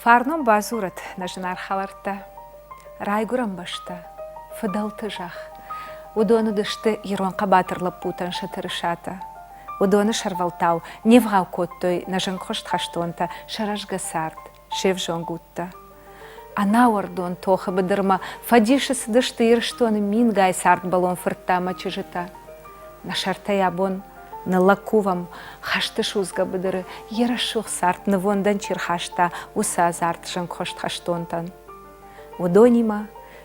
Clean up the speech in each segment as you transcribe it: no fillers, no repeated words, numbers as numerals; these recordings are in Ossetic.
Фарнон бадзурӕд нӕ зынаргъ хӕлӕрттӕ, райгуырӕн бӕстӕ, фыдӕлты зӕхх. Уыдон уыдысты ирон хъӕбатыр лӕппутӕн сӕ тырысатӕ. Уыдоны сӕрвӕлтау не вгъау кодтой нӕ зынгхуыст хӕстонтӕ сӕ рӕзгӕ цард, се взонг удтӕ. Ӕнауӕрдон тохы быдырмӕ фӕдисы цыдысты Ирыстоны мингай цардбӕлон фырттӕ ӕмӕ чызджытӕ. Нӕ сӕртӕй абон ныллӕг кувӕм, хӕсты судзгӕ быдыры йӕ рӕсугъд цард нывондӕн чи рхаста, уыцы ӕдзард зынгхуыст хӕстонтӕн. Уыдонимӕ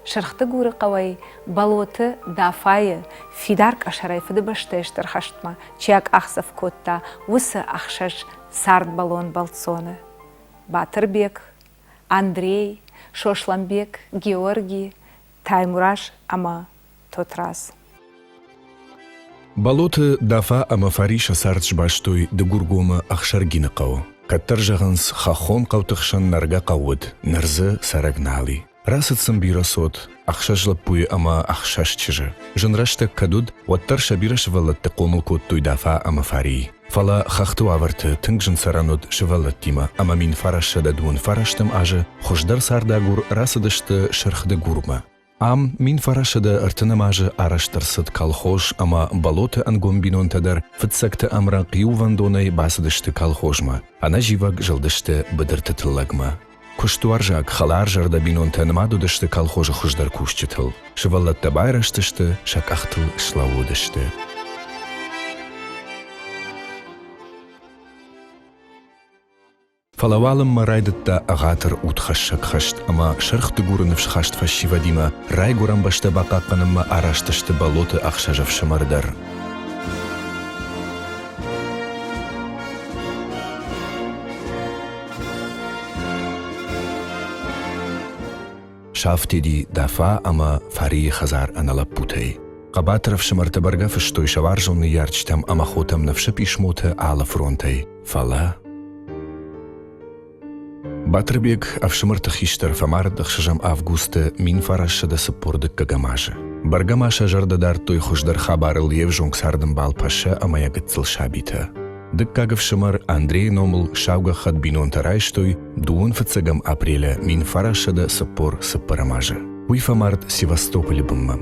Сырхдыгуры хъӕуӕй Болоты Дафайы фидар къӕсӕрӕй Фыдыбӕстӕйы Стыр хӕстмӕ чи акъахдзӕф кодта, уыцы ӕхсӕз цардбӕлон бӕлццоны. Батырбег, Андрей, Сосланбег, Георги, Таймураз ӕмӕ Тотрадз. Болоты Дафа ӕмӕ Фари сӕ цард сбастой Дыгургомы Ӕхсӕргины хъӕуы. Кӕддӕр, зӕгъынц, хӕххон хъӕуты хсӕн нӕргӕ хъӕу уыд, ныр дзы цӕрӕг нал и. Рацыд сын бирӕ цот, ӕхсӕз лӕппуйы ӕмӕ ӕхсӕз чызджы. Зын рӕстӕг кӕд уыд, уӕддӕр сӕ бирӕ сывӕллӕтты хъомыл кодтой Дафа ӕмӕ Фари. Фӕлӕ хӕхты уавӕрты тынг зын цӕрӕн уыд сывӕллӕттимӕ ӕмӕ 1909 азы хуыздӕр цардагур рацыдысты Сырх-Дыгурмӕ. Ам 1930 азы арӕзт ӕрцыд колхоз ӕмӕ Болоты ӕнгом бинонтӕ дӕр фыццӕгты ӕмрӕнхъ иувӕндонӕй бацыдысты колхозмӕ, ӕнӕзивӕг зылдысты быдырты тыллӕгмӕ. Куыстуарзаг, хӕларзӕрдӕ бинонтӕ нымад уыдысты колхозы хуыздӕр кусджытыл. Сывӕллӕттӕ байрӕзтысты, сӕ къӕхтыл слӕууыдысты. Фӕлӕ уалынмӕ райдыдта ӕгъатыр удхӕссӕг хӕст ӕмӕ Сырх Дыгуры ныфсхаст фӕсивӕдимӕ райгуырӕн бӕстӕ бахъахъхъӕнынмӕ араст сты Болоты ӕхсӕз ӕфсымӕры дӕр. Сафтеди Дафа ӕмӕ Фарийы хӕдзар ӕнӕ лӕппутӕй. Хъӕбатыр ӕфсымӕртӕ бӕргӕ фыстой сӕ уарзон ныййарджытӕм ӕмӕ хотӕм ныфсы писмотӕ алы фронтӕй, фӕлӕ Батырбег ӕфсымӕрты хистӕр фӕмард ӕхсӕзӕм августы 1942 азы. Бӕргӕ ма сӕ зӕрдӕ дардтой хуыздӕр хабарыл йе взонг цардӕмбал Пашӕ ӕмӕ йӕ гыццыл сабитӕ. Дыккаг ӕфсымӕр Андрейы номыл сау гӕххӕтт бинонтӕ райстой дыууын фыццӕгӕм апрелы 1944 азы. Уый фӕмард Севастополы бынмӕ.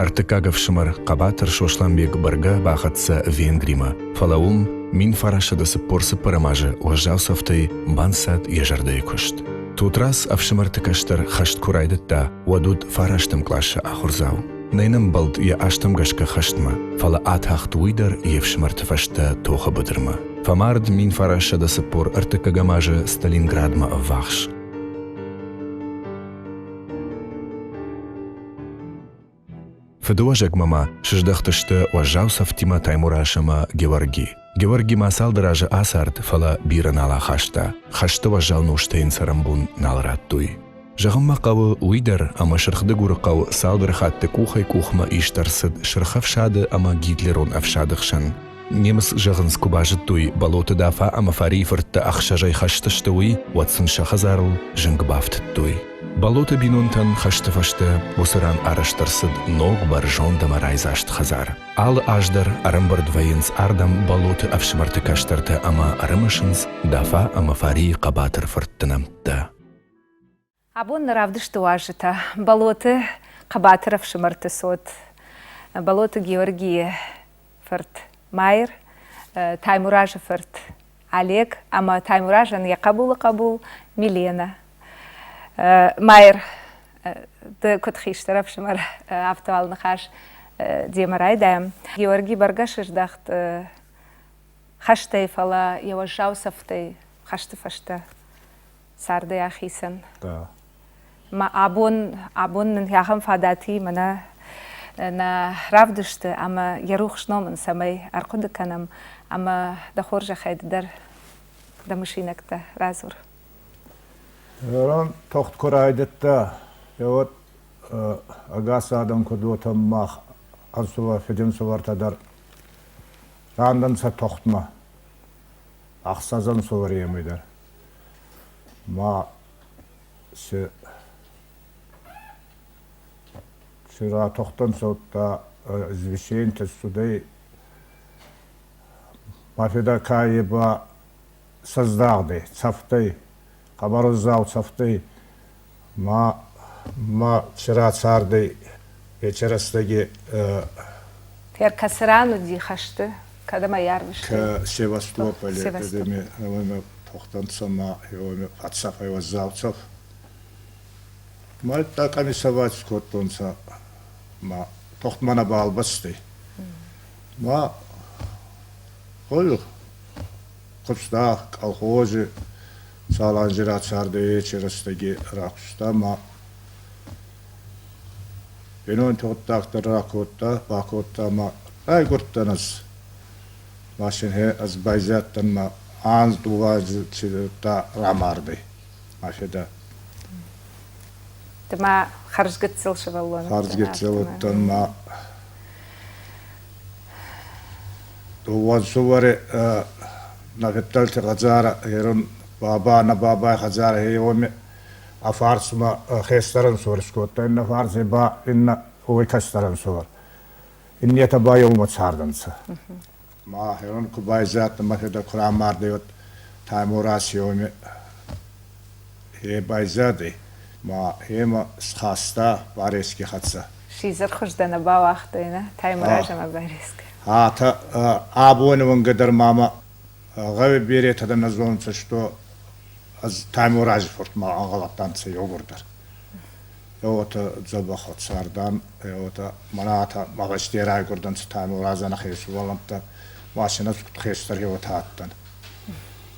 Ӕртыккаг ӕфсымӕр хъӕбатыр Сосланбег бӕргӕ бахӕццӕ Венгримӕ, фӕлӕ уым 1944 азы уӕззау цӕфтӕй банцад йӕ зӕрдӕйы куыст. Тотрадз ӕфсымӕрты кӕстӕр хӕст куы райдыдта, уӕд уыд фарӕстӕм къласы ахуырдзау. Нӕ йын ӕмбӕлд йӕ азтӕм гӕсгӕ хӕстмӕ, фӕлӕ атахт уый дӕр йе фсымӕрты фӕстӕ тохы быдырмӕ. Фӕмард 1943 азы Сталинградмӕ ӕввахс. Фыдыуӕзӕгмӕ ма сыздӕхтысты уӕззау цӕфтимӕ Таймураз ӕмӕ Геуӕрги. Геуӕрги ма цалдӕр азы ацард, фӕлӕ бирӕ нал ахаста, хӕсты уӕззау нозтӕ йын цӕрӕнбон нал радтой. Зӕгъын ма хъӕуы уый дӕр, ӕмӕ Сырхдыгуры хъӕу цалдӕр хатты къухӕй-къухмӕ ист ӕрцыд Сырх ӕфсады ӕмӕ гитлерон ӕфсады хсӕн. Немыц, зӕгъынц, куы базыдтой, Болоты Дафа ӕмӕ Фарийы фырттӕ ӕхсӕзӕй хӕсты сты, уый, уӕд сын сӕ хӕдзарыл зынг бафтыдтой. Болоты бинонтӕн хӕсты фӕстӕ уыцы ран арӕзт ӕрцыд ног, бӕрзонд ӕмӕ райдзаст хӕдзар. Алы аз дӕр ӕрӕмбырд вӕййынц ардӕм Болоты ӕфсымӕрты кӕстӕртӕ ӕмӕ ӕрымысынц Дафа ӕмӕ Фарийы хъӕбатыр фыртты нӕмттӕ. Абон нӕ равдысты уазджытӕ Болоты хъӕбатыр ӕфсымӕрты цот Болоты Георгийы фырт Майыр, Таймуразы фырт Олег ӕмӕ Таймуразӕн йӕ хъӕбулы хъӕбул Милена. Майыр, ды куыд хистӕр ӕфсымӕр, афтӕ уал ныхас демӕ райдайӕм. Георгий бӕргӕ сыздӕхт хӕстӕй, фӕлӕ йӕ уӕззау цӕфтӕй хӕсты фӕстӕ цардӕй ахицӕн. Мӕ абон, абон нын ахӕм фадат и, мӕнӕ нӕ равдысты ӕмӕ йӕ рухс ном ын цӕмӕй ӕрхъуыды кӕнӕм ӕмӕ дӕ хорзӕхӕй ды дӕр дӕ мысинӕгтӕ радзур. Ирон тохт куы райдыдта, уӕд ӕгас адӕм куыд уотӕ мах ӕнсувӕр, фидӕнсувӕртӕ дӕр рандӕнцӕ тохтмӕ. Ӕхсӕз ӕнсувӕремӕй дӕр. Ма се се ратохтӕнцӕ, удта извещение цудӕй ма федар ка е ба сӕздагъдӕй, цӕфтӕй. Хъӕбӕр уӕззау цӕфтӕй ма ма цирӕ цардӕй еци рӕстӕги. Кӕцы ран уыди хӕсты? Кӕдӕм ӕй арвыстой? Севастополи тухтӕнцӕ ма фӕцӕф ӕй уӕззау цӕф. Мӕлттӕ комиссовать кодтонцӕ ма тохтмӕ нӕбал бацудӕй. Ма куста колхози цал анзи рацардӕй, еци рӕстӕги ракуста ма бийнонти гъуддаг дӕр ракодта, бакодта ма райгурдтӕн ӕз. Ма син ӕз байзадтӕн ма анз дууӕ цидӕртӕ рамардӕй ма федӕ. Ды ма хӕрзгыццыл сывӕллон. Хӕрзгыццыл уыдтӕн ма дууӕ ӕнсувӕри нӕ фиддӕлти хӕдзарӕ ерун баба нӕ бабай хӕдзарӕ уоми ӕ фарсмӕ хестӕр ӕнсувӕр искодта, иннӕ фарси ба иннӕ уой кӕстӕр ӕнсувӕр. Иннетӕ ба еумӕ цардӕнцӕ. Ма херон ку байзадтӕн, мӕ фидӕ ку рамардӕй, уӕд Таймураз еуми е байзадӕй ма ема схаста Барески хӕццӕ. Сидзӕрхуыз дӕ нӕ бауагътай, нӕ? Таймураз ӕмӕ Барески. Атӕ абони уӕнгӕ дӕр ма мӕ гъӕуи беретӕ дӕр нӕ зонунцӕ, что ӕз Таймурази фурт ма ӕнгъӕл адтӕнцӕ еугурдӕр. Еуотӕ дзӕбӕх цардан, еуотӕ мӕнӕ мӕ фӕсте райгурдӕнцӕ Таймуразӕн ӕхе сувӕллӕнттӕ, машинӕ куд хестӕр еуотӕ адтӕн.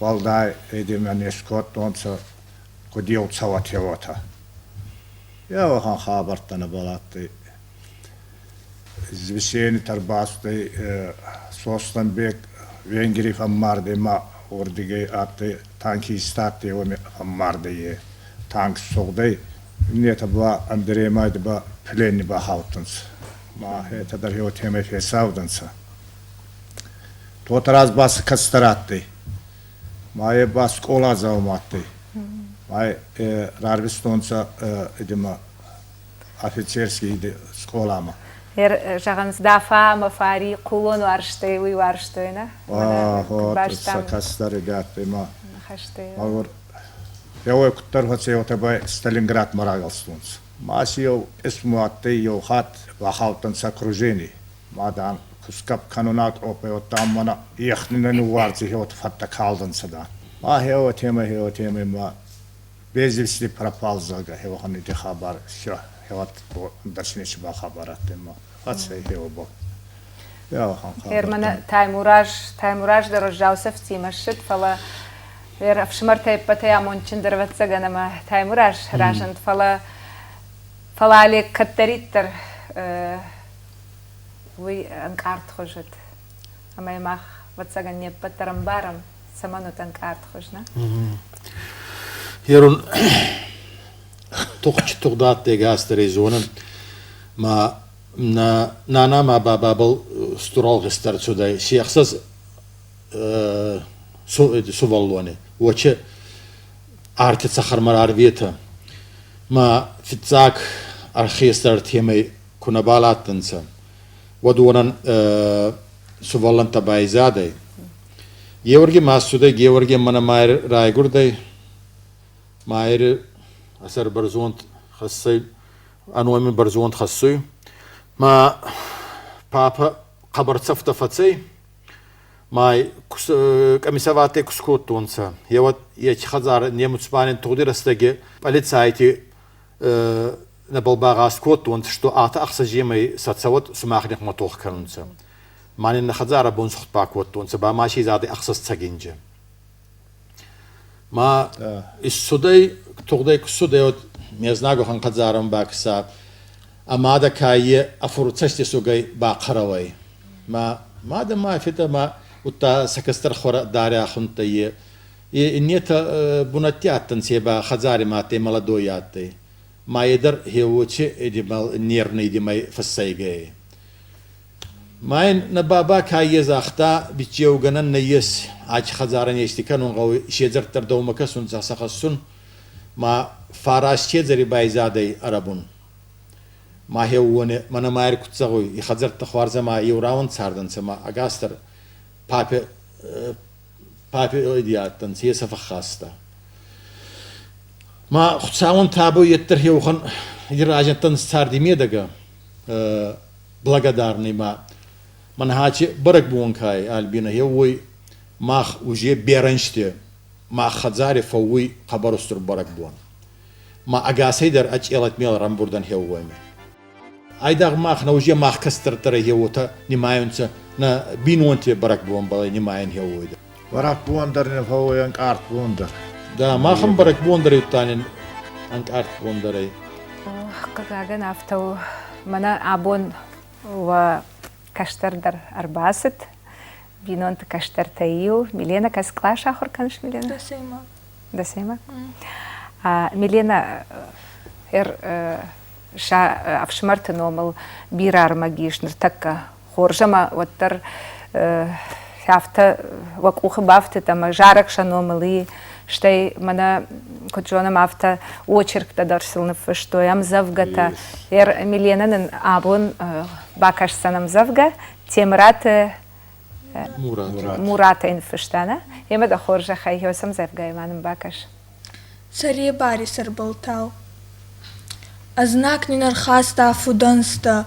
Уӕлдай эдемӕ не скодтонцӕ, куд еу цӕуӕт еуотӕ. Еуӕхӕн хабӕрттӕ нӕбал адтӕй. Звесени ӕрбацудӕй Сослӕнбег Венгрий фӕммардӕй ма уордигӕй адтӕй танкист адтӕй, уоми фӕммардӕй е. Танк сугъдӕй, иннетӕ ба ӕндӕремӕй ба пленни бахаудтӕнцӕ. Ма етӕ дӕр уотемӕй фесавдӕнцӕ. Тотраз ба сӕ кӕстӕр адтӕй. Ма е ба скъоладзаум адтӕй. Ма е рарвистонцӕ идемӕ офицерский скъоламӕ. Зӕгъынц, Дафа ӕмӕ Фари хъулон уарзтой, уый уарзтой, нӕ? Сӕ кӕстӕр ребяттӕй ма. Мӕгур еуӕй куддӕр фӕцӕй, ба Сталинградмӕ рагӕлстонцӕ. Ма си еу писмо адтӕй, еу хатт бахаудтӕнцӕ окружений. Ма, дан, кускӕп кӕнунаг къоппӕй, уӕдта мӕнӕ ехни нӕ ниууардзи, хеуӕт фӕттӕ калдӕнцӕ, дан. Ма хеуӕ темӕ ма без вести пропал, зӕгъгӕ, хеуӕхӕни хабар все, хеуӕт ӕндӕр неци ба хабар адтӕй ма фӕцӕй хеуӕ бо. Германы Таймураз, Таймураз дӕр уӕззау цӕфтимӕ ссыд, фӕлӕ ӕфсымӕртӕй ӕппӕтӕй амондджындӕр, ӕвӕццӕгӕн, ӕмӕ Таймураз разынд, фӕлӕ фӕлӕ Олег кӕддӕриддӕр уый ӕнкъардхуыз уыд. Ӕмӕ мах, ӕвӕццӕгӕн, не ппӕт дӕр ӕмбарӕм, цӕмӕн уыд ӕнкъардхуыз, нӕ? Ерун тухч тугъдадтӕ гӕстӕрӕй зонӕн, ма нӕ нана ма бабабӕл стур ӕлгъист ӕрцудӕй. Се ӕхсӕз сувӕллони уоче арти цӕхӕрмӕ рарветӕ. Ма фиццаг оркестр темӕй ку нӕбал адтӕнцӕ, уӕд уонӕн сувӕллӕнттӕ байзадӕй. Георги ма цудӕй, Георги мӕнӕ ма райгурдӕй, Майри ӕ бӕрзонд хӕссӕй, ӕ номи бӕрзонд хӕссуй. Ма папӕ хъӕбӕр цӕфтӕ фӕцӕй, ма комиссоваттӕй ку скодтонцӕ, еуӕд еци хӕдзарӕ немуцбанин тугъди рӕстӕги полицайти нӕбал багъаст кодтонцӕ, что атӕ ӕхсӕземӕй сӕ цӕуӕт сумах нихмӕ тох кӕнунцӕ. Ма нин нӕ хӕдзарӕ бунсугъд бакодтонцӕ, ба ма си зади ӕхсӕз цӕгинджи. Ма иссудӕй, тугъдӕй ку ссудӕй, уӕд ме знагохан хӕдзарӕн бакӕса, ӕ мадӕ каййе ӕ фурцӕстесугӕй бахъӕрӕуӕй. Ма мадӕ ма федӕ ма удта сӕ кӕстӕр хуӕрӕ Дарья хундтӕй е. Иннетӕ бунӕтти адтӕнцӕ ба хӕдзари ма адтӕй, молодой адтӕй. Ма е дӕр хеуочи эдимӕл нервный эдимӕй фӕссӕйгӕ ӕй. Ма ин нӕ баба каййе загъта, биччеугӕнӕн нӕййес, ачи хӕдзарӕн ести кӕнун гъӕуй, седзӕрттӕ дӕумӕ кӕсунцӕ сӕ хӕссун. Ма фараст седзӕри байзадӕй ӕрӕбун. Ма хеууони мӕнӕ ма ӕркуд зӕгъуй, и хӕдзӕрттӕ хуарз ӕма еу рауӕн цардӕнцӕ ма ӕгасдӕр папе папе адтӕнцӕ, е сӕ фӕххаста. Ма Хуцауӕн табу еддӕр хеуӕхӕн ирӕзӕнттӕн царди медӕгӕ благодарный ма мӕн хачи бӕрӕгбон кай Альбина еуой мах уже берӕнсте мах хӕдзари фӕууй хъӕбӕр устур бӕрӕгбон. Ма ӕгасӕй дӕр ӕчъелӕт-мел рамбурдан хеуойми. Айдагъ мах нӕ уже мах кӕстӕртӕ еуотӕ нимайунцӕ нӕ бийнонти бӕрӕгбонбӕл нимайӕн хеуой. Бӕрӕгбон дӕр не фӕууй ӕнкъард дӕр. Да, махӕн бӕрӕгбон дӕр еттанин ӕнкъард бон дӕр ӕй. Хъыгагӕн, афтӕ у. Мӕнӕ абон уӕ кӕстӕр дӕр ӕрбацыд. Бинонты кӕстӕртӕй иу. Милена, кӕцы кълас ахуыр кӕныс, Милена? Дӕсӕймаг. Дӕсӕймаг? Милена, сӕ ӕфсымӕрты номыл бирӕ ӕрмӕг ис ныртӕккӕ. Хорз ӕмӕ уӕддӕр афтӕ уӕ къухы бафтыд ӕмӕ зарӕг сӕ номыл и, стӕй мӕнӕ куыд зонӕм, афтӕ очерктӕ дӕр сыл ныффыстой, ӕмдзӕвгӕтӕ. Милена нын абон бакӕсдзӕн ӕмдзӕвгӕ Темыраты Муратӕй ныффыста, нӕ? Емӕ дӕ хорзӕхӕй, цы ӕмдзӕвгӕйы ма нын бакӕс. Сӕребари сӕрбӕлтау. Ӕзнаг нин ӕрхаста фудӕнзтӕ,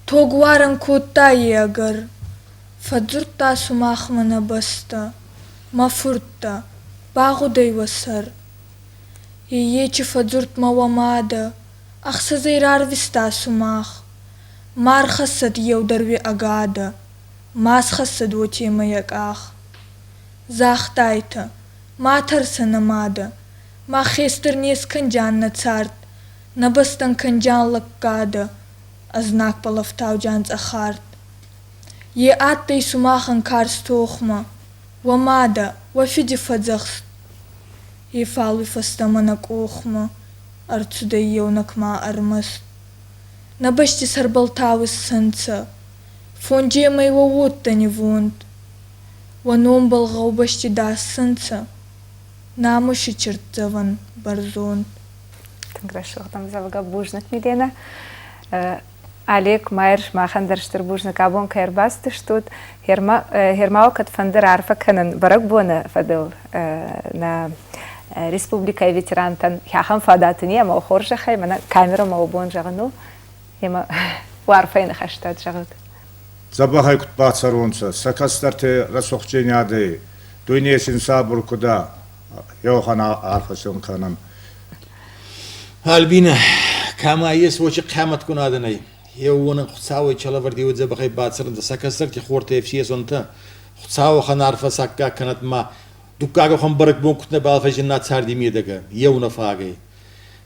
тогуарӕн кодта е ӕгӕр. Фӕдздзурдта сумахмӕ нӕ бӕстӕ, мӕ фурттӕ, багъудӕй уӕ сӕр. Ейечи фӕдздзурдмӕ уӕ мадӕ, ӕхсӕзӕй рарвиста сумах. Ма рхӕссӕд еу дӕр уе ӕгадӕ, ма схӕссӕд уотемӕй ӕ къах. Загътайтӕ, Ма тӕрсӕ, нӕ мадӕ, мах хестӕр не скӕнджан нӕ цард, нӕ бӕстӕн кӕнджан лӕггадӕ, ӕзнагбӕл ӕфтауджан цъӕх арт. Е адтӕй сумахӕн карз тохмӕ, уӕ мадӕ, уӕ фиди фӕдзӕхст. Е фалуй фӕстӕмӕ нӕ къохмӕ, ӕрцудӕй еунӕг ма ӕрмӕст. Нӕ бӕсти сӕрбӕлтау иссӕнцӕ, фонджемӕй уӕ уодтӕ нивонд. Уӕ номбӕл гъӕубӕсти дассӕнцӕ, намуси чиртдзӕвӕн бӕрзонд. Тынг рӕсугъд ӕмдзӕвгӕ Бузныг, Милена. Олег Майер, махӕн дӕр стыр бузныг абон кӕй ӕрбацыдыстут. Хермау кӕд фӕнды раарфӕ кӕнын бӕрӕгбоны фӕдыл нӕ республикӕйы ветерантӕн ахӕм фадат ын и ӕмӕ хорзӕхӕй мӕнӕ камерӕмӕ уӕ бон зӕгъын у ӕмӕ уӕ арфӕйы ныхӕстӕ зӕгъут. Дзӕбӕхӕй куд бацӕронцӕ, сӕ кӕстӕрти рӕсугъддзийнадӕй дуйне син сабур куд ӕ, еуӕхӕн арфӕ кӕнӕн. Альбина, кӕмӕ ес уочи хъиамӕтгун адӕнӕй, еууонӕн Хуцауӕй чалӕвӕрди дзӕбӕхӕй бацӕрӕнтӕ, сӕ кӕстӕрти хортӕ ӕфсесонтӕ, Хуцауӕн арфӕ саккаг кӕнӕд ма дуккаг ӕхуӕн бӕрӕгбон куд нӕбал фӕззинна царди медӕгӕ, еунӕ фагӕй.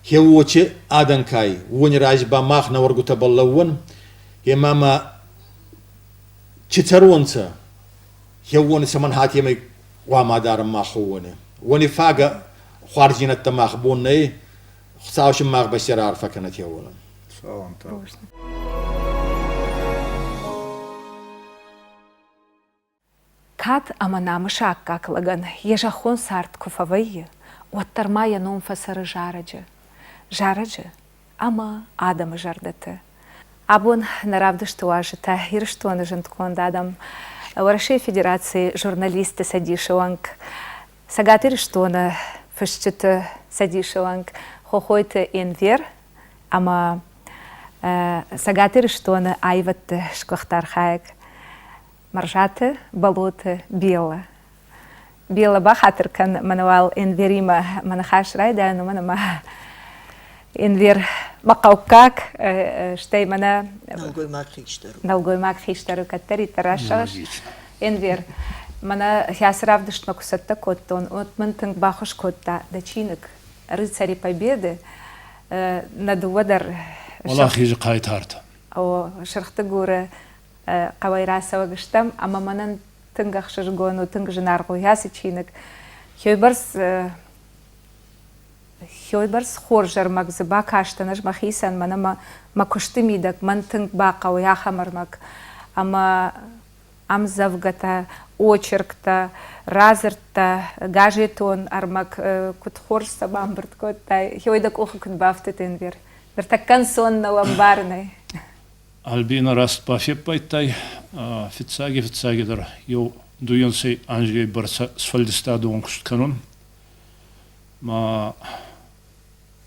Хеуочи адӕн кай, уони рази ба мах нӕуӕргутӕбӕл лӕууӕн, Ема ма чи цӕронцӕ, хеуони цӕмӕн хатемӕй хъуама дарӕн мах уони. Уони фагӕ хуарздзийнӕдтӕ мах бон нӕй, Хуцау син мах бӕсти раарфӕ кӕнӕд хеуонӕн. Кад ӕмӕ намысы аккаг лӕгӕн йӕ зӕххон цард куы фӕвӕййы, уӕддӕр ма йӕ ном фӕцӕры зарӕджы. Зарӕджы ӕмӕ адӕмы зӕрдӕты. Абон нӕ равдысты уазджытӕ Ирыстоны зындгонд адӕм, Уӕрӕсейы Федерацийы журналистты цӕдисы уӕнг, Цӕгат Ирыстоны фысджыты цӕдисы уӕнг Хохойты Энвер ӕмӕ Цӕгат Ирыстоны аивӕдты сгуыхт архайӕг Мӕрзаты Болоты Белла. Белла, бахатыр кӕн, мӕнӕ уал Энверимӕ мӕ ныхас райдайӕн, уымӕн ӕмӕ Энвер мӕ хъӕуккаг, стӕй мӕнӕ нӕлгоймаг хистӕр. Нӕлгоймаг хистӕр кӕддӕриддӕр рӕсугъд. Энвер, мӕнӕ ацы равдыстмӕ куы цӕттӕ кодтон, уӕд мын тынг баххуыс кодта дӕ чиныг «Рыцари Победы». Нӕ дыууӕ дӕр Уӕлахизы хъайтартӕ. О, Сырх Дыгуры хъӕуӕй рацӕуӕг стӕм, ӕмӕ мӕнӕн тынг ӕхсызгон у, тынг зынаргъ у ацы чиныг. Хёйбӕрц хорз ӕрмӕг дзы бакастӕн ӕз мӕхицӕн, мӕнӕ мӕ куысты мидӕг мӕн тынг бахъӕуы ахӕм ӕрмӕг. Ӕмӕ ӕмдзӕвгӕтӕ, очерктӕ, радзырдтӕ, газетон ӕрмӕг куыд хорз сӕ бамбырд кодтай, хёй дӕ къухы куыд бафтыд, Энвер? Ныртӕккӕ ӕнцон нӕу ӕмбарынӕй. Альбина раст бафеппайдтай, фиццаги-фиццагидӕр еу дуйонцӕй анзей бӕрцӕ сфӕлдистадон куст кӕнун. Ма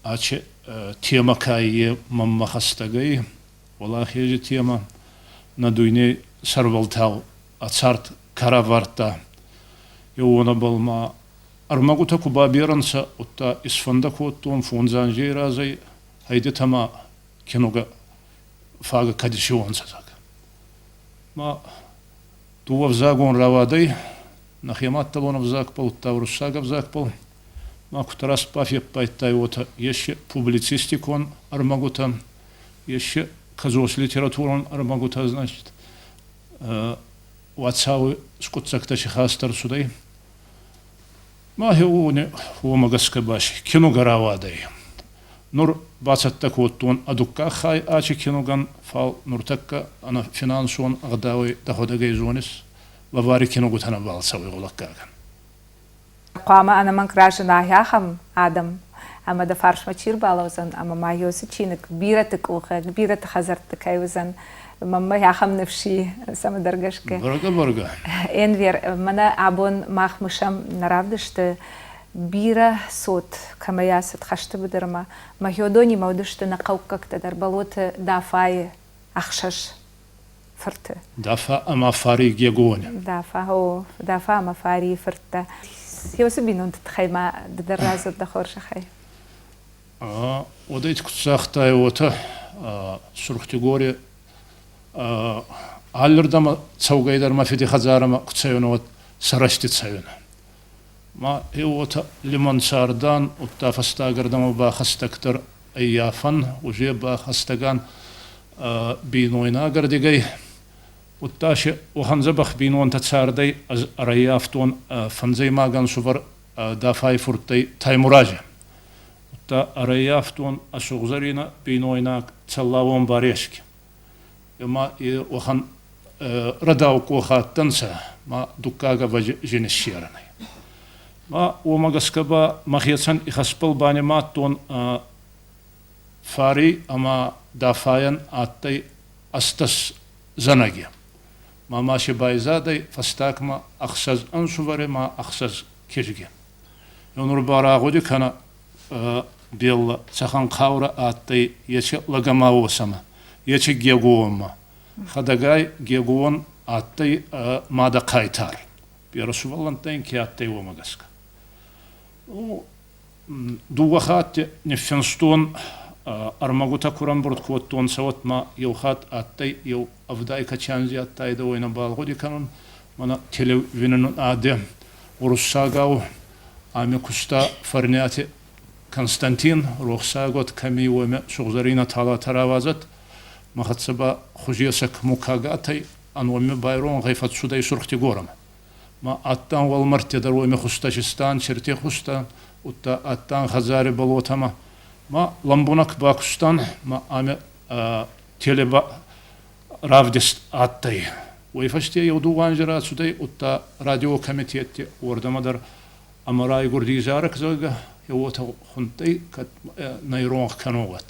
Ачи тема каййе мӕнмӕ хӕстӕгӕй, Уӕлахези тема нӕ дуйней сӕрбӕлтау ӕ цард ка равардта, еу уонӕбӕл ма ӕрмӕгутӕ ку баберӕ нцӕ, удта исфӕндӕ кодтон фондз анзей разӕй гьӕйдетӕ киногӕ фагӕ кӕд исиуонцӕ, зӕгъгӕ. Ма дууӕ ӕвзагон рауадӕй, нӕхе маддӕлон ӕвзагбӕл, удта уруссаг ӕвзагбӕл. Ма куд раст бафеппайдтай, уотӕ ес публицистикон ӕрмӕгутӕ, ес кӕдзос литературон ӕрмӕгутӕ, значит, уацауи скъуддзӕгтӕ си хаст ӕрцудӕй. Ма уомӕ гӕсгӕ ба киногӕ рауадӕй. Нур бацӕттӕ кодтон ӕ дуккаг хай ачи киногӕн, фал нуртӕккӕ ӕнӕ финансон ӕгъдауӕй дӕхуӕдӕг ӕй зонис, лӕвари киногутӕ нӕбал цӕуй гъулӕггагӕн. Хъуамӕ ӕнӕмӕнг разына ахӕм адӕм, ӕмӕ дӕ фарсмӕ чи рбалӕудзӕн, ӕмӕ ма уыцы чиныг бирӕты къухы, бирӕты хӕдзӕртты кӕй уыдзӕн, мӕнмӕ ахӕм ныфс и цӕмӕдӕр гӕсгӕ. Бӕргӕ, бӕргӕ. Энвер, мӕнӕ абон мах мысӕм нӕ равдысты бирӕ цот кӕмӕй ацыд хӕсты быдырмӕ. Махеодонимӕ уыдысты нӕ хъӕуккӕгтӕ дӕр Болоты Дафайы ӕхсӕз фырты. Дафа ӕмӕ Фари Гегони. Дафа, о, Дафа ӕмӕ Фарийы фырттӕ. Уыцы бинонты тыххӕй ма ды дӕр радзур дӕ хорзӕхӕй. Уӕдӕй куыд загътай, уотӕ Сурхтигори аллирдӕмӕ цӕугӕй дӕр мӕ фиди хӕдзарӕмӕ ку цӕуинӕ, уӕд сӕ рӕзти цӕуинӕ. Ма уотӕ лимӕн цардан, удта фӕстагӕрдӕмӕ ба хӕстӕгдӕр ӕййафӕн, уже ба хӕстӕгӕн бийнойнагӕрдигӕй, удта си уӕхӕн дзӕбӕх бийнонтӕ цардӕй ӕз ӕрӕййафтон фӕндзӕймаг ӕнсувӕр Дафай фурттӕй Таймурази. Удта ӕрӕййафтон ӕ сугъзӕрийнӕ бийнойнаг Цӕллауон Барески. Ӕма уӕхӕн рӕдау къох адтӕнцӕ, ма дуккаг ӕвӕдзи зин иссерӕнӕй. Ма уомӕ гӕсгӕ ба мӕхецӕн ихӕсбӕл банимадтон Фари ӕма Дафайӕн адтӕй ӕстдӕс зӕнӕги. Ма ма си байзадӕй фӕстагмӕ ӕхсӕз ӕнсувӕри ма ӕхсӕз кизги. Нур ба рагъуди кӕнӕ Белла цӕхӕн хъаурӕ адтӕй еци лӕг ӕма уосӕмӕ, еци Гегуонмӕ. Хӕдӕгай Гегуон адтӕй мадӕ хъайтар. Берӕ сувӕллӕнттӕ ин ке адтӕй, уомӕ гӕсгӕ. Дууӕ хатти ниффинстон ӕрмӕгутӕ ку рамбурд кодтонцӕ, уӕд ма еу хатт адтӕй еу ӕвдай качанзи адтайдӕ, уой нӕбал гъуди кӕнун. Мӕнӕ телевиденийаде уруссагау ами куста Фӕрниати Константин, рохсагот кӕми уоми сугъзӕрийнӕ талатӕ рауадзӕд. Мӕ хӕццӕ ба хузесӕг мукагатӕй ан уоми байронгъӕй фӕццудӕй Сурхтигорӕмӕ. Ма адтан уӕлмӕрдти дӕр уоми хустӕ черти хустӕ, удта адтан хӕдзари болотӕмӕ. Ма лӕмбунӕг бакустан, ма ами телеба равдист адтӕй. Уой фӕсте еу дууӕ анзи рацудӕй, удта радиокомитетти уордӕмӕ дӕр ӕма райгурди зарӕг, зӕгъгӕ, уотӕ хундтӕй, кӕд нӕ иронх кӕнон, уӕд.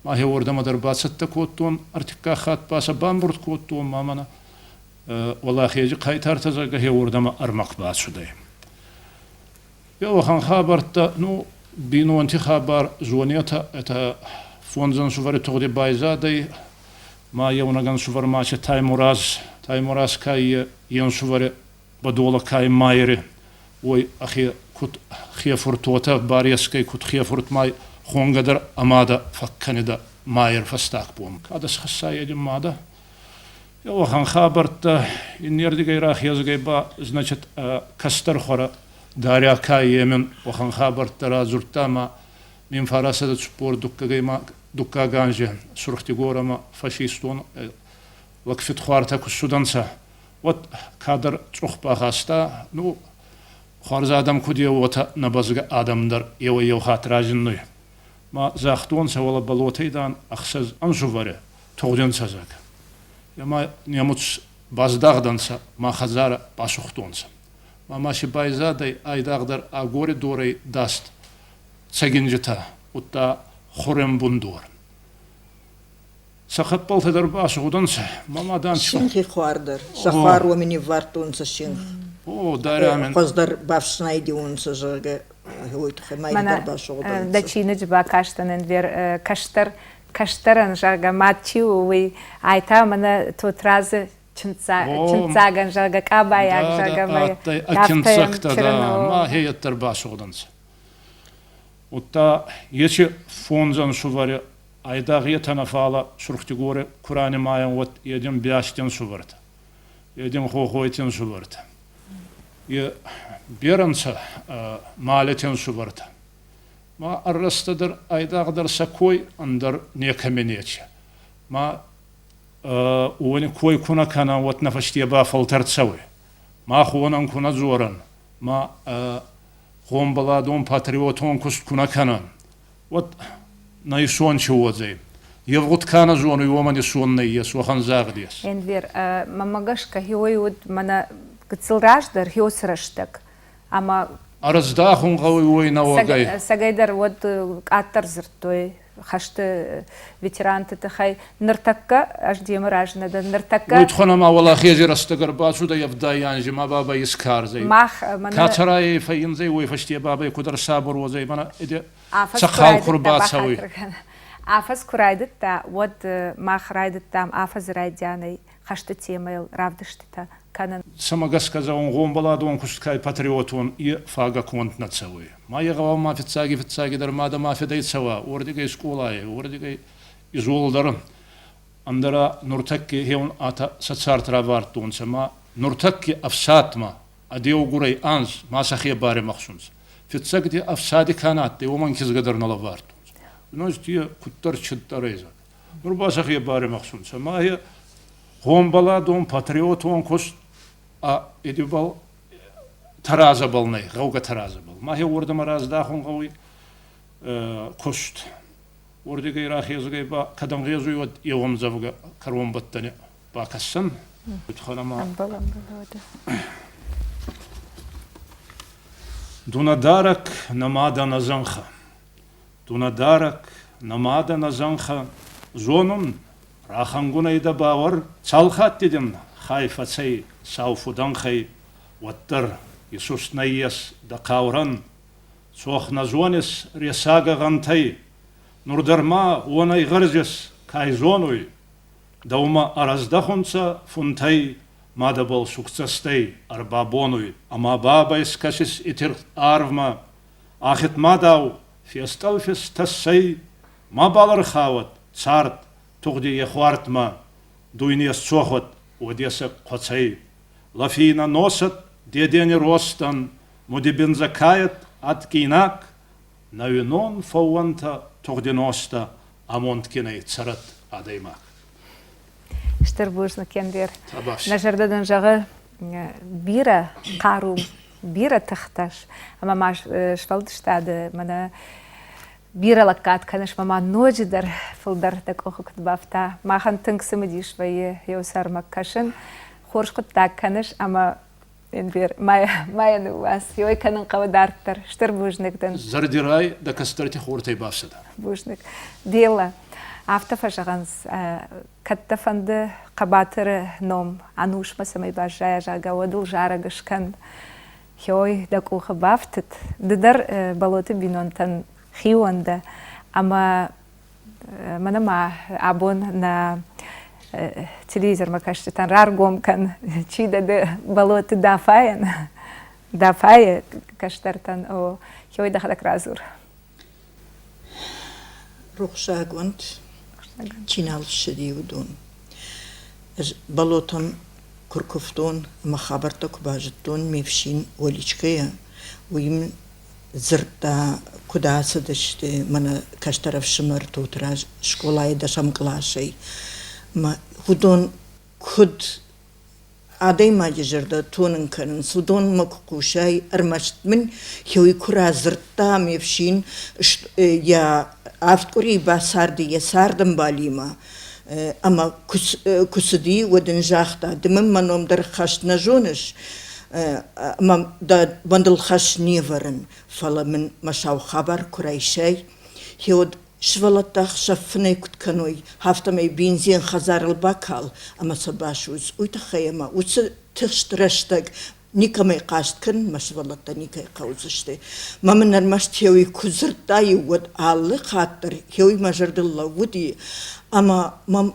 Ма хе уордӕмӕ дӕр бацӕттӕ кодтон, ӕртиккаг хатт ба сӕ бамбурд кодтон, ма мӕнӕ Уӕлахези хъайтартӕ, зӕгъгӕ, хе уордӕмӕ ӕрмӕг бацудӕй. Еуӕхӕн хабӕрттӕ, ну, бийнонти хабар зонетӕ, это фондз ӕнсувӕри тугъди байзадӕй, ма еунӕг ӕнсувӕр ма Таймураз, Таймураз ка е ӕнсувӕри бӕдолӕ кай Майри, уой ӕхе куд хе фурт уотӕ барескӕй куд хе фурт май хонгӕ дӕр ӕ мадӕ фӕккӕнидӕ Майер фӕстаг бон. Кӕд исхӕсса мадӕ? Уӕхӕн хабӕрттӕ иннердигӕй рахезгӕй ба, значит, кӕстӕр хуӕрӕ Дарья Кайемен уӕхӕн хабӕрттӕ радзурдта ма мин фарасӕдӕ цуппор дуккагӕй ма дуккаг анзи Сурхтигорӕмӕ фашистон лӕгфидхуартӕ ку ссудӕнцӕ, уӕд кадӕр цъух бахаста, ну, хуарз адӕм куд еу, уотӕ нӕбӕзгӕ адӕм дӕр еуӕй-еу хатт разиннуй. Ма загътонцӕ, уӕлӕ Болотӕй, дан, ӕхсӕз ӕнсувӕри тугъдӕнцӕ, зӕгъгӕ. Ӕма немуц баздагъдӕнцӕ, ма хӕдзарӕ басугътонцӕ. Ма ма си байзадӕй айдагъдӕр агори дорӕй даст цӕгинджитӕ, удта хурӕнбундор. Сӕ хӕппӕлтӕ дӕр басугъдӕнцӕ. Ма ма дан Синхи хуар дӕр. Сӕ хуар уоми ниввардтонцӕ синх. О, дарӕ Хуӕздӕр бафснайдиуонцӕ, зӕгъгӕ. Уой туххӕй ма дӕр басугъдӕнцӕ. Дӕ чиныджы бакастӕн ӕндӕр кӕстӕр кӕстӕрӕн, зӕгъгӕ, мад чи у, уый. Ай та мӕнӕ Тотрадзы чындздзагӕн, зӕгъгӕ, къабайаг, зӕгъгӕ, Киндзӕгтӕ ма хейӕддӕр басугъдӕнцӕ. Удта ечи фондз ӕнсувӕри айдагъ етӕ нӕ фалӕ Сурхдигори ку ранимайӕн, уӕд един Биасти ӕнсувӕртӕ, един Хохойти ӕнсувӕртӕ. Е берӕ нцӕ Малити ӕнсувӕртӕ. Ма ӕррӕстӕ дӕр айдагъдӕр сӕ кой ӕндӕр некӕми нечи. Ма уони кой ку нӕ кӕнӕн, уӕд нӕ фӕсте ба фӕлтӕрд цӕуй. Мах уонӕн ку нӕ дзорӕн, ма гъомбӕладон патриотон куст ку нӕ кӕнӕн, уӕд нӕ исон чи уодзӕй? Евгъуд ка нӕ зонуй, уомӕн исон нӕййес, уӕхӕн загъд ес. Энвер, мӕмӕ гӕсгӕ хеуой уод мӕнӕ гыццыл раздӕр хеуц рӕстӕг ӕмӕ Ӕрыздӕхун гъӕуй уой нӕуӕгӕй. Цӕгӕйдӕр уӕд къаддӕр дзырдтой хӕсты ветеранты тыххӕй. Ныртӕккӕ ӕз демӕ разы нӕ дӕн. Ныртӕккӕ Уый туххӕн ӕма уӕлахези рӕстӕг ӕрбацудӕй ӕвдай анзи ма бабӕй искарзӕй. Мах Ка цӕрайӕй фӕййиндзӕй, уой фӕсте бабӕй куд ӕрсабур уодзӕй, мӕнӕ цӕхъал ку рбацӕуй. Афӕдз куы райдыдта, уӕд мах райдыдтам афӕдзы райдианӕй хӕсты темӕйыл равдыстытӕ кӕнын. Цӕмӕ гӕсгӕ зӕгъун, гъомбӕладон куст кӕй патриотон е фагӕ конд нӕ цӕуй. Ма е гъӕуама фиццаги-фиццагидӕр мадӕ ма федӕй цӕуа, уордигӕй скъолайӕй, уордигӕй изолдӕр. Ӕндӕра нуртӕкки хеун атӕ сӕ цард равардтонцӕ ма нуртӕкки ӕфсадмӕ ӕдеугурӕй анз ма сӕхе баримӕхсунцӕ. Фиццӕгти ӕфсади ка на адтӕй, уомӕн кизгӕ дӕр нӕ лӕвардтонцӕ. Значит, е куддӕр чиддӕр ӕй Нур ба сӕхе баримӕхсунцӕ. Ма е гъомбӕладон, патриотон куст а эдибал таразӕбӕл нӕй, гъӕугӕ таразӕбӕл. Ма хе уордӕмӕ раздахун гъӕуй куст. Уордигӕй рахезгӕй ба кӕдӕм гъезуй, уӕд еу ӕмдзӕвгӕ кӕронбӕттӕни бакӕсӕн. Дунадарӕг нӕ мадӕ нӕ зӕнхӕ, Дунедарӕг, нӕ мадӕ, нӕ зӕнхӕ, зонун, рахӕнгунӕй дӕ бауӕр, цал хатти дин хай фӕцӕй сау фудӕнхӕй, уӕддӕр Исус нӕййес дӕ хъаурӕн, цох нӕ зонис ресагӕ гъӕнтӕй, нур дӕр ма уонӕй гъӕрзес, кай зонуй, дӕумӕ ӕрӕздӕхунцӕ фунтӕй, мадӕбӕл сугцӕстӕй ӕрбабонуй, ӕма бабӕй скӕсис итиргъ арвмӕ, Ахид мадау фестъӕлфис тӕссӕй мабал ӕрхауӕд цард тугъди ехуартмӕ, дуйне сцохуӕд уодесӕг хъоцӕй. Лафийнӕ носӕд дедени ростӕн, мудибиндзӕ кайӕд адгийнаг, нӕуинон фӕууӕнтӕ тугъди ностӕ, амондгинӕй цӕрӕд адӕймаг. Стыр бузныг, Кендер. Нӕ зӕрдӕ дын зӕгъы бирӕ хъару, бирӕ тыхтӕ ӕмӕ ма сфӕлдыстады мӕнӕ бирӕ лӕггад кӕныс ӕмӕ ма ноджыдӕр фылдӕр дӕ къухы куыд бафта. Махӕн тынг цымыдис вӕййы еу сӕрмӕ кӕсын. Хорз хъуыддаг кӕныс ӕмӕ Энвер, ма йӕ ныууадз, ой кӕнын хъӕуы дарддӕр. Стыр бузныг дын. Зӕрдирай дӕ кӕстӕрти хортӕй бафсӕдӕ. Бузныг. Белла, афтӕ фӕзӕгъынц, кӕд дӕ фӕнды хъӕбатыры ном ӕнусмӕ цӕмӕй баззайа, зӕгъгӕ, уӕд ыл зарӕг скӕн. Хой дӕ къухы бафтыд. Ды дӕр Болоты бинонтӕн хион дӕ. Ӕмӕ мӕнӕ ма абон нӕ телевизормӕ кӕсджытӕн раргом кӕн, чи дӕ ды Болоты Дафайӕн, Дафайы кӕстӕртӕн, о, хой дӕхӕдӕг радзур. Рухсагонд чи нал ссыди, уыдон. Ӕз Болотӕм куы ркуывтон ӕмӕ хабӕрттӕ куы базыдтон ме фсин Олечкӕйӕ, уый мын дзырдта, куыд ацыдысты мӕнӕ кӕстӕр ӕфсымӕр Тотыраз скъолайы дӕсӕм къласӕй. Мӕ уыдон куыд адӕймаджы зӕрдӕ тонын кӕнынц, уыдонмӕ куы хъусай, ӕрмӕст мын уый куы радзырдта ме фсин йӕ авд къуырийы бацарди йӕ цардӕмбалимӕ ӕмӕ куы цыди, уӕд ын загъта, ды мын мӕ ном дӕр хӕст нӕ зоныс, ӕмӕ дӕ бындыл хӕс не вӕрын, фӕлӕ мын мӕ сау хабар куы райсай, гъеуӕд сывӕллӕттӕ ӕхсӕв фынӕй куыд кӕной, афтӕмӕй бензин хӕдзарыл бакал ӕмӕ сӕ басудз. Уый тыххӕй ӕмӕ уыцы тыхст рӕстӕг. Никӕмӕй хъаст кӕнын, мӕ сывӕллӕттӕ никӕй хъӕудзысты. Мӕ мын ӕрмӕст хеуи куы дзырдта-иу, уӕд алы хатт дӕр хеуи мӕ зӕрдыл лӕууыди ӕмӕ мӕм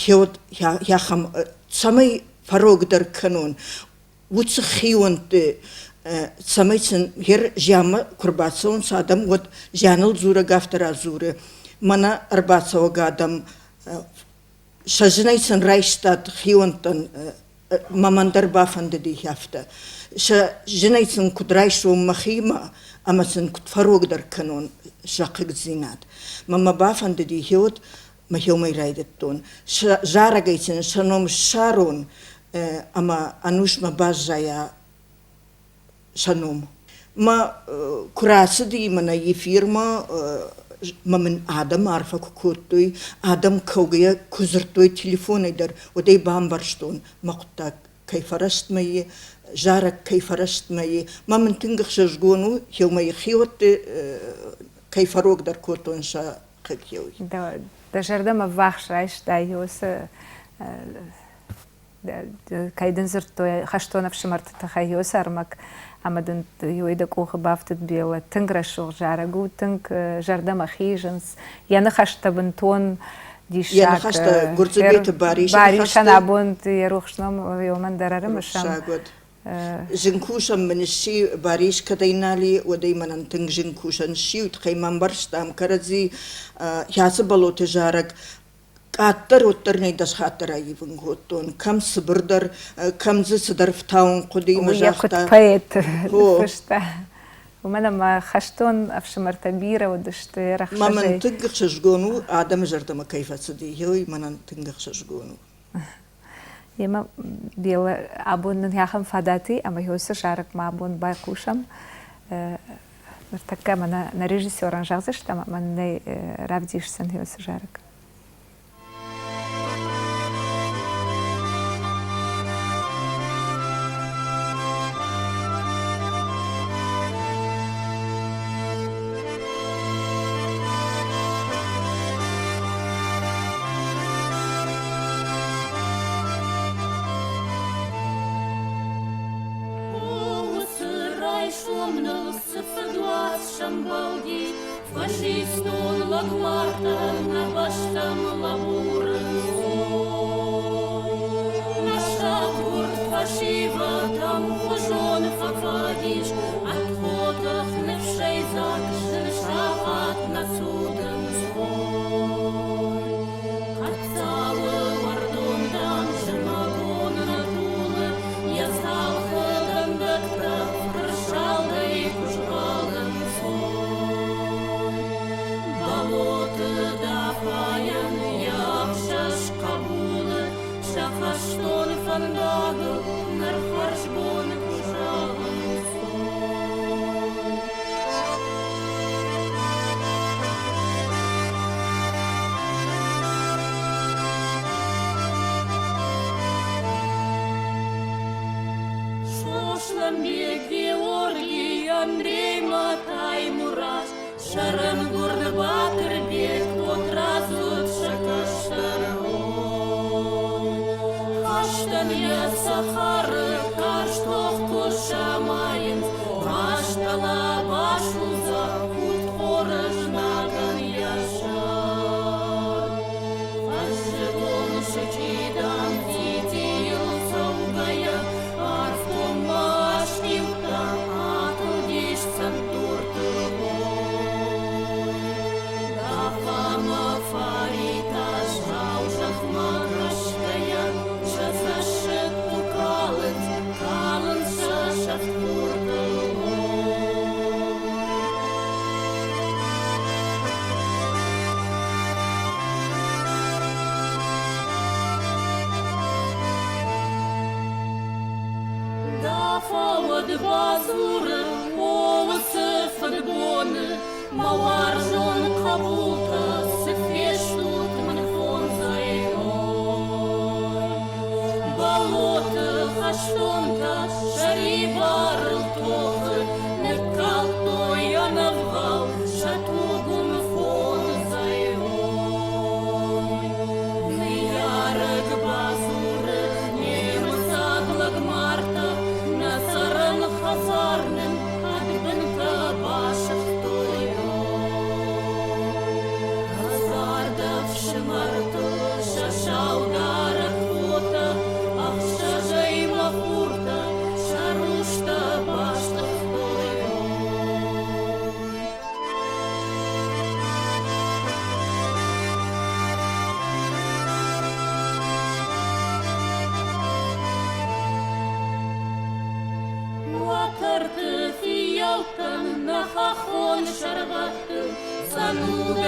хеуӕт ахӕм цӕмӕй фӕрогдӕр кӕнон, уыцы хионты, цӕмӕй сын гъер зианмӕ куы рбацӕуынц адӕм, уӕд зианыл дзурӕг афтӕ радзуры, мӕнӕ ӕрбацӕуӕг адӕм сӕ зынӕй сын райстат хионтӕн, мӕ дӕр бафӕндыди афтӕ. Сӕ зынӕй сын куыд райсон мӕхимӕ ӕмӕ сын куыд фӕрогдӕр кӕнон сӕ хъыгдзинад. Мӕ мӕ бафӕндыди гъеуӕд мӕхиомӕй райдыдтон. Сӕ зарӕгӕй сын сӕ ном ссарон ӕмӕ ӕнусмӕ баззайа сӕ ном. Мӕ куы рацыди мӕнӕ эфирмӕ, мӕ мын адӕм арфӕ куы кодтой, адӕм кӕугӕйӕ куы дзырдтой телефонӕй дӕр, уӕд ӕй бамбӕрстон, мӕ хъуыддаг кӕй фӕрӕстмӕ и, зарӕг кӕй фӕрӕстмӕ и. Мӕ мын тынг ӕхсызгон у, еумӕ хиуӕтты кӕй фӕрогдӕр кодтон сӕ хъыг-еуй. Дӕ зӕрдӕмӕ ввахс райстай уыцы кӕй дын дзырдтой хӕстон ӕфсымӕрты тыххӕй уыцы ӕрмӕг ӕмӕ дын иуӕй дӕ къухы бафтыд Беллӕ. Тынг рӕсугъд зарӕг у, тынг зӕрдӕмӕ хизынц. Йӕ ныхӕстӕ бынтон диссаг. Йӕ ныхӕстӕ Гуырдзыбеты Барисы Барисӕн абон йӕ рухс ном уымӕн дӕр ӕрымысӕм. Зын кусӕн мын сси, Барис кӕдӕй нал и, уӕдӕй мӕнӕн тынг зын кусӕн сси, уый тыххӕй ма ӕмбӕрстам кӕрӕдзи. Хӕцы Болоты зарӕг къаддӕр уӕддӕр нӕ дӕс хатты раивын кодтон. Кӕм цыбырдӕр, кӕм дзы цыдӕр фтауын хъуыдыимӕ Уый йӕ куыд загъта. поэт фыста. Уымӕн ӕмӕ хӕстон ӕфсымӕртӕ бирӕ уыдысты Мӕ мын ӕхсӕзӕй. тынг ӕхсызгон у, адӕмы зӕрдӕмӕ кӕй фӕцыди, уый мӕнӕн тынг ӕхсызгон у. Емӕ Белла, абон нын ахӕм фадат и, ӕмӕ уыцы зарӕгмӕ абон байхъусӕм. Ныртӕккӕ мӕнӕ нӕ режиссерӕн зӕгъдзыстӕм ӕмӕ нын ӕй равдисдзӕн уыцы зарӕг. Уыцы райсом ныл цы фыдуац сӕмбӕлди, Фашистон лӕгмартӕ нӕ бӕстӕм лӕбурынц. Нӕ саггуырд фӕсивӕд ӕмхуызон фӕфӕдис, Ӕдхотых ныфсӕйдзаг зын сахат нӕ цудынц. Хъӕддзауы уӕрдон, дам, зымӕгон нӕ тулы, Йӕ цалхы дӕндӕгтӕ фырсалдӕй куы згъӕлынц. Болоты Дафайӕн йӕ ӕхсӕз хъӕбулы Сӕ хӕстон фӕндагыл ныр хӕрзбон куы зӕгъынц. Сослӕнбег, Георгий, Андрей ма Таймураз, Сӕрӕнгуырд Батырбег, Тотрадз уыд сӕ кӕстӕр. Хӕстӕн йӕ цӕхӕры карз тох куы самайынц, Мастӕлӕ басудза удхоры знагӕн йӕ сӕр. Фӕззыгон сычъидам цъитийыл цӕугӕйӕ, Арф коммӕ асхъиудта, атылдис цӕнддурты бон. Гафамӕ Фаритӕ сау зӕхмӕ кӕсгӕйӕ, Сӕ цӕссыг куы калынц, калынц сӕ сӕфт хуртыл бон. Дафауӕд бадзуры уыцы фыдбоны, Мӕ уарзон хъӕбултӕ, цы фестут мын фондзӕй Болоты хӕстонтӕ сӕрибарыл тохы Ныккалдтой ӕнӕвгъау сӕ туг уым фондзӕй Ныййарӕг бадзуры немыцаг лӕгмартӕ, Нӕ Кӕнут.